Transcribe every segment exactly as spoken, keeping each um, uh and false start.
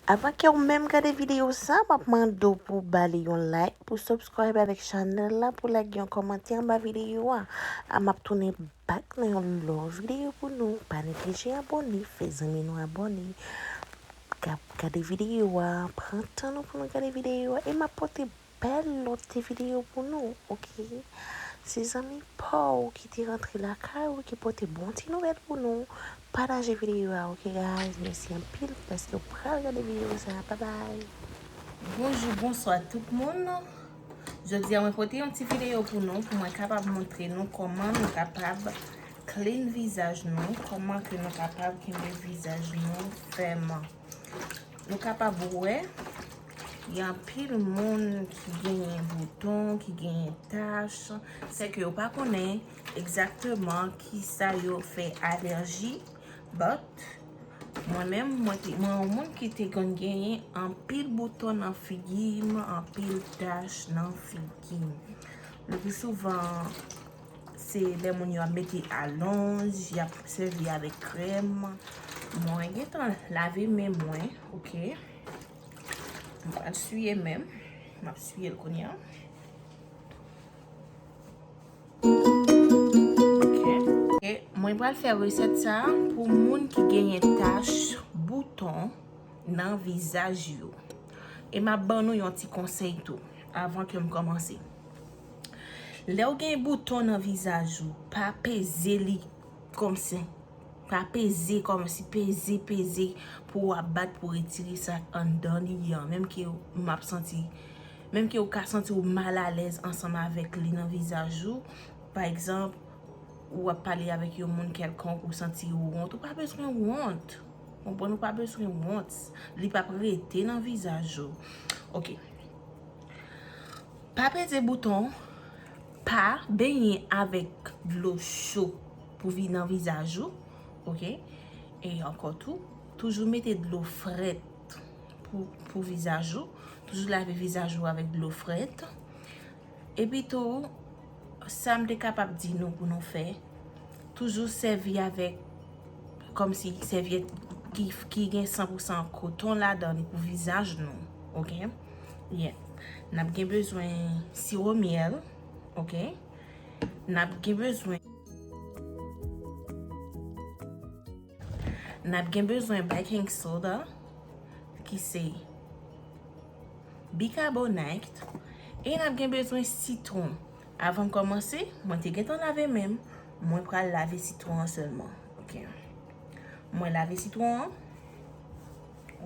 Avan ke w menm gade videyo sa, m ap mande w pou w ba li yon like, pou w subscribe avèk chanèl la, pou w lage yon kòmantè anba videyo a. A, m ap tounen back nan yon lòt videyo pou nou. Pa neglije abòne, fè zanmi nou abòne. Gade videyo a, pran tan nou pou nou gade videyo a. E m ap pote bèl lòt ti videyo pou nou, oke? Se zanmi pa w ki te rantre lakay ou, ki pote bon ti nouvèl pou nou. Pataje videyo a, oke, guys? Mèsi anpil paske w pral gade videyo sa. Bye bye. Bonjou, bonswa tout moun. Jodi a, mwen pote yon ti videyo pou nou, pou mwen kapab montre nou kòman nou kapab clean vizaj nou, kòman ke nou kapab kenbe vizaj nou fèm. Nou kapab wè, gen anpil moun ki genyen bouton, ki genyen tach, sèke yo pa konnen egzakteman kisa yo fè alèji, but mwen menm, mwen te, mwen yon moun ki te konn genyen anpil bouton nan figi m, anpil tach nan figi m. Le pli souvan, se lè moun yo ap mete alonj, y ap sèvi avèk krèm. Mwen gentan lave men mwen, oke? M pral siye men m. M ap siye l kounye a. Oke. E mwen pral fè resèt sa pou moun ki genyen tach, bouton nan vizaj yo. E m ap ban nou yon ti konsèy tou, avan ke m kòmanse. Lè w gen bouton nan vizaj ou, pa peze li kòmsi. Pa peze kòmsi, peze, peze pou w ap bat pou retire sa k anndan li an. Menm ke w, m ap santi, menm ke w ka santi w malalèz ansanm avèk li nan vizaj ou. Pa egzanp, ou ap pale avèk yon moun kèlkonk, ou santi w wont, ou pa bezwen wont. Konprann, ou pa bezwen wont. Li p ap rete nan vizaj ou. Oke. Pa peze bouton, pa benyen avèk dlo cho pou vi nan vizaj ou, oke? E ankò tou, toujou mete dlo frèt pou, pou vizaj ou. Toujou lave vizaj ou avèk dlo frèt. Epi tou, sa m te kapab di nou pou nou fè, toujou sèvi avèk, kòmsi sèvyèt ki, ki gen san pou san koton ladan li pou vizaj nou, oke? Yeah. N ap gen bezwen siwo myèl, oke? N ap gen bezwen, n ap gen bezwen baking soda, ki se bicarbonate, e n ap gen bezwen sitwon. Avan m kòmanse, mwen te gentan lave men m. Mwen pral lave sitwon an sèlman. Oke. Mwen lave sitwon an.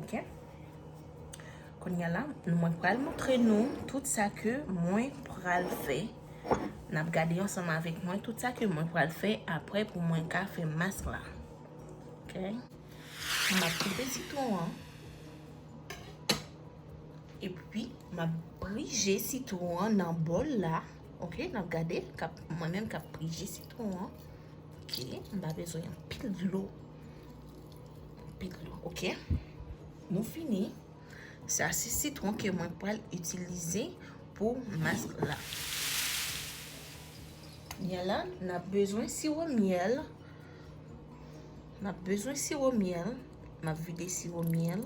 Oke. Kounye a la, mwen pral montre nou tout sa ke mwen pral fè. N ap gade ansanm avèk mwen tout sa ke mwen pral fè apre pou mwen ka fè mask la. Oke. M ap koupe sitwon an. Epi, m ap brije sitwon an nan bòl la. Oke, n ap gade, k ap, mwen menm k ap brije sitwon an. Oke, m pa bezwen anpil dlo. Anpil dlo, oke. Nou fini. Sa se sitwon ke mwen pral itilize pou mask la. Kounye a la, n ap bezwen siwo myèl. N ap bezwen siwo myèl. M ap vide siwo myèl.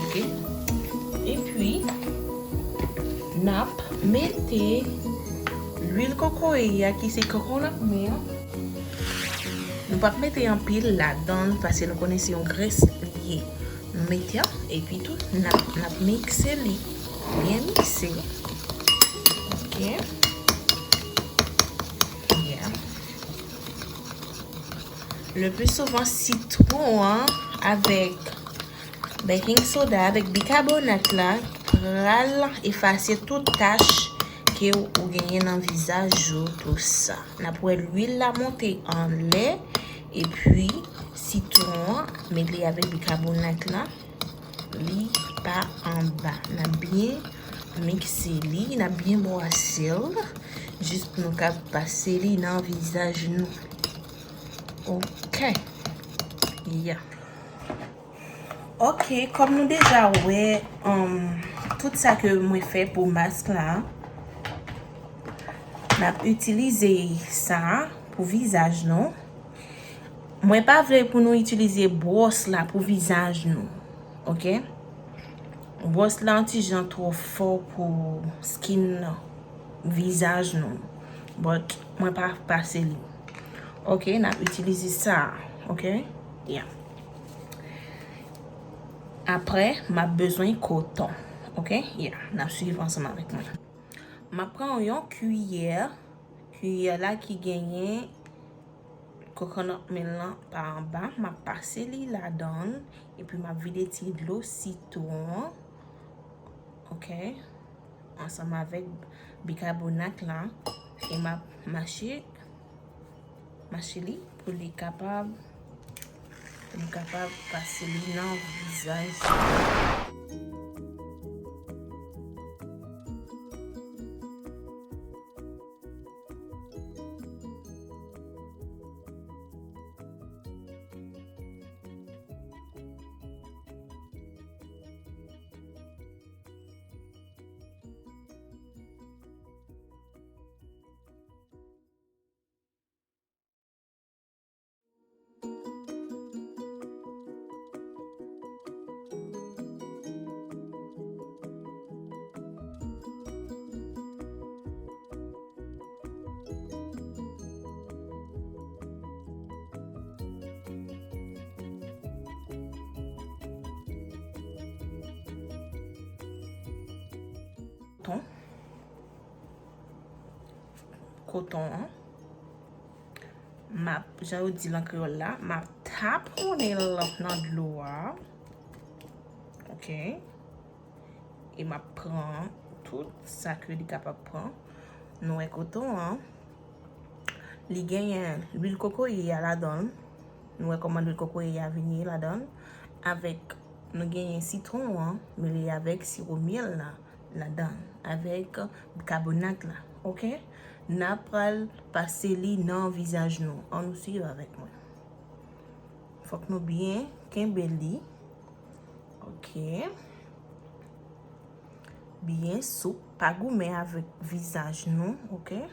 Oke. Epi, n ap mete lwil kokoye a ki se coconut milk. Nou p ap mete anpil ladan l paske nou konnen se yon grès li ye. Nou mete l, epi tou, n ap, n ap mikse li. Byen mikse. Oke. Yeah. Le pli souvan, sitwon an avèk baking soda, avèk bikabonat la, pral efase tout tach ke ou genyen nan vizaj ou, tou sa. N ap wè lwil la monte anlè, epi sitwon an, mele avèk bikabonat la, li pa anba. N ap byen mikse li, n ap byen bwase l, jis pou nou ka pase li nan vizaj nou. Oke. Yeah. Oke, kòm nou deja wè, um, Tout sa ke mwen fè pou mask la, n ap itilize sa pou vizaj nou. Mwen pa vle pou nou itilize bwòs la pou vizaj nou, oke? Bwòs la yon ti jan twò fò pou skin nan, vizaj nou. But mwen pa pase li. Oke, n ap itilize sa, oke? Yeah. Apre, m ap bezwen koton, oke? Yeah, n ap swiv ansanm avèk mwen. M ap pran yon kiyè, kiyè la ki genyen coconut milk lan pa anba, m ap pase li ladan l, epi m ap vide ti dlo sitwon an, oke, ansanm avèk bikabonat la, e m ap mache, mache li pou li kapab, pou m kapab pase li nan vizaj. Koton. Koton an. M ap, jan yo di l an kreyòl la, m ap taponnen l nan dlo a. Oke. E m ap pran tout sa ke li kapab pran. Nou wè koton an, li genyen lwil kokoye a ladan l. Nou wè kòman lwil kokoye a vin ye ladan l. Avèk, nou genyen sitwon an mele avèk siwo myèl la ladan l, avèk bikabonat la, oke? N a pral pase li nan vizaj nou. Ann nou swiv avèk mwen. Fòk nou byen kenbe li. Oke. Byen soup, pa goumen avèk vizaj nou, oke?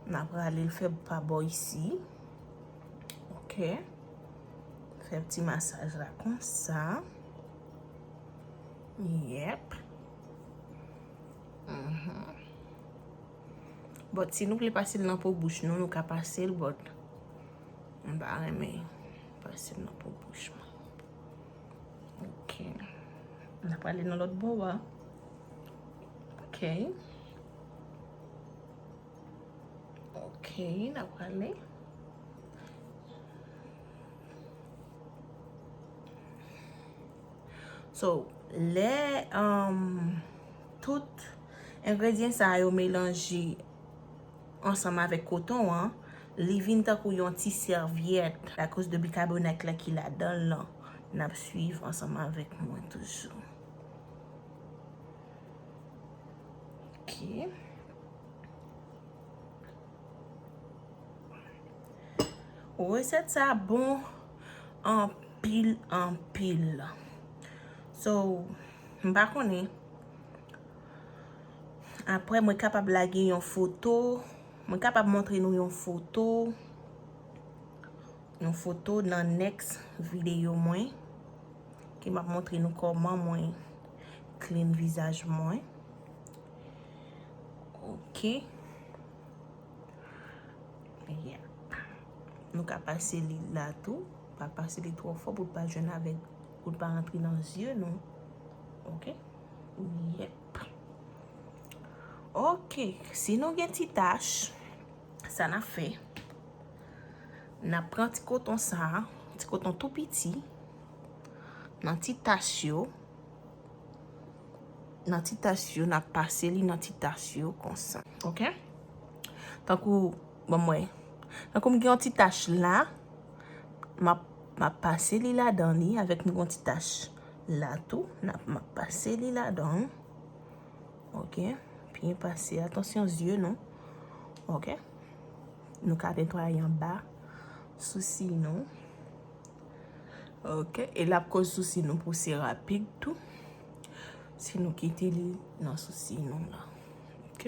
N a prale l fè pa bò isi. Oke. Fè ti masaj la konsa. Yep. Mhm. But si nou vle pase l nan po bouch nou, nou ka pase l, but m pa renmen pase l nan po bouch mwen. Ok. N a prale nan lòt bò a. Ok. Ok, n a prale. So, lè, um, tout engredyan sa yo melanje ansanm avèk koton an, li vin tankou yon ti sèvyèt akoz de bikabonat la ki ladan l lan. N ap swiv ansanm avèk mwen toujou. Ok. Resèt sa bon anpil, anpil. So, m pa konnen. Apre, mwen kapab lage yon foto. Mwen kapab montre nou yon foto. Yon foto nan next videyo mwen. Ke m ap montre nou kòman mwen clean vizaj mwen. Ok. Yeah. Nou ka pase li la tou. Pa pase li twò fò pou l pa jwenn avèk, pou l pa rantre nan zye nou. Ok. Yep. Ok. Si nou gen ti tach, sa n ap fè? N ap pran ti koton sa, ti koton tou piti, nan ti tach yo. Nan ti tach yo, n ap pase li nan ti tach yo konsa. Ok? Tankou, ban m wè. Tankou m gen yon ti tach la, m ap, m ap pase li ladan li, avèk m gen yon ti tach la tou, n ap, m ap pase li ladan. Ok? Byen pase, atansyon zye nou. Ok? Nou ka netwaye anba sousi nou. Ok, e l ap koz sousi nou pouse rapid tou. Si nou kite li nan sousi nou la. Ok.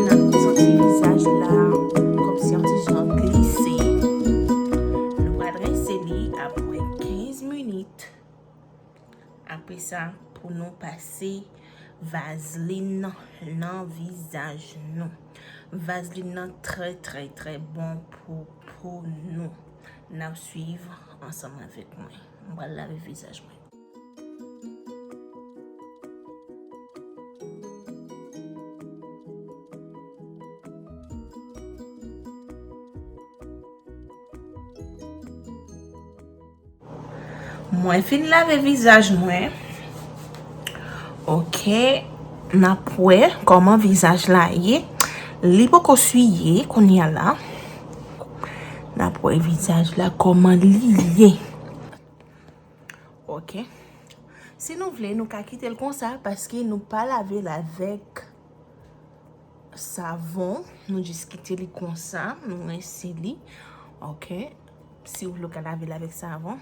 N ap santi vizaj la kòmsi yon ti jan glise. Nou pral rense li apre kenz minit. Apre sa, pou nou pase vazlin nan vizaj nou. Vazlin nan trè, trè, trè bon pou po nou. N ap swiv ansanm avèk mwen. Mwen pral lave vizaj mwen. Mwen fin lave vizaj mwen. Ok, n ap wè kòman vizaj la ye. Li poko siye kounye a la. N ap wè vizaj la kòman li ye. Ok. Si nou vle, nou ka kite l konsa paske nou pa lave l avèk savon. Nou jis kite li konsa, nou rense li. Ok. Si w vle, w ka lave l avèk savon.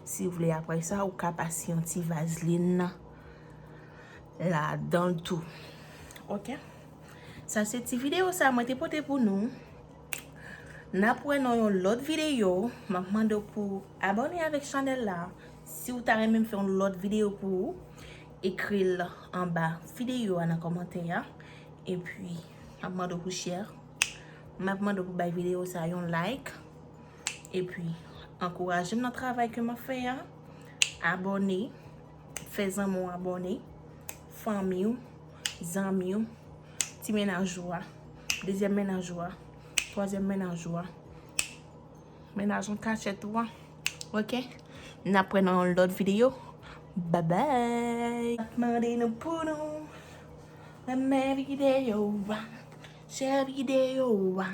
Si w vle, apre sa, ou ka pase yon ti vazlin ladan l tou. Ok. Sa se ti videyo sa mwen te pote pou nou. N ap wè nan yon lòt videyo. M ap mande w pou abòne avèk chanèl la. Si w ta renmen m fè yon lòt videyo pou ou, ekri l anba videyo a nan kòmantè a. Epi, m ap mande w pou share. M ap mande w pou bay videyo sa yon like. Epi, ankouraje m nan travay ke m ap fè a. Abòne. Fè zanmi w abòne. Fanmi w. Zanmi w. Ti mennaj ou a. Dezyèm mennaj ou a. Twazyèm mennaj ou a. Mennaj an kachèt ou a. Ok? N ap wè nan yon lòt videyo. Babay! Mande nou pou nou renmen videyo a. Share videyo a.